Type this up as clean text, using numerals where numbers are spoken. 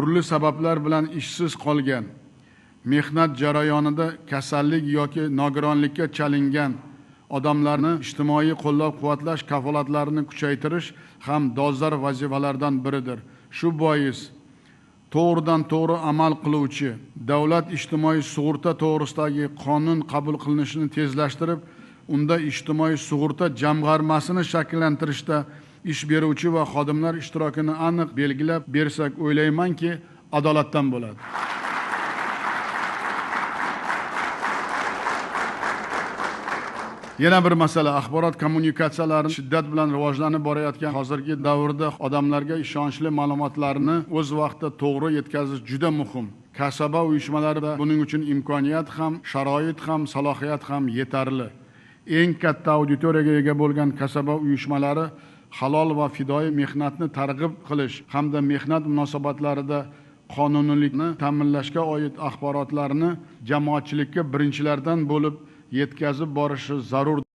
Turli sabablar bilan ishsiz qolgan, mehnat jarayonida kasallik yoki nogironlikka chalingan odamlarni ijtimoiy qo'llab-quvvatlash kafolatlarini kuchaytirish ham dolzarb vazifalardan biridir. Shu bois to'g'ridan to'g'ri amal qiluvchi davlat ijtimoiy sug'urta to'g'risidagi qonun qabul qilinishini tezlashtirib, unda ijtimoiy sug'urta jamg'armasini shakllantirishda ish beruvchi va xodimlar ishtirokini aniq belgilab bersak, o'ylaymanki, adolatdan bo'ladi. Yana bir masala, axborot kommunikatsiyalari shiddat bilan rivojlanib borayotgan hozirgi davrda odamlarga ishonchli ma'lumotlarni o'z vaqtida to'g'ri yetkazish juda muhim. Kasaba uyushmalarida buning uchun imkoniyat ham, sharoit ham, salohiyat ham yetarli. Eng katta auditoriyaga ega bo'lgan kasaba uyushmalari halol va fidoyi mehnatni targ'ib qilish hamda mehnat munosabatlarida qonuniylikni ta'minlashga oid axborotlarni jamoatchilikka birinchilardan bo'lib yetkazib borishi zarur.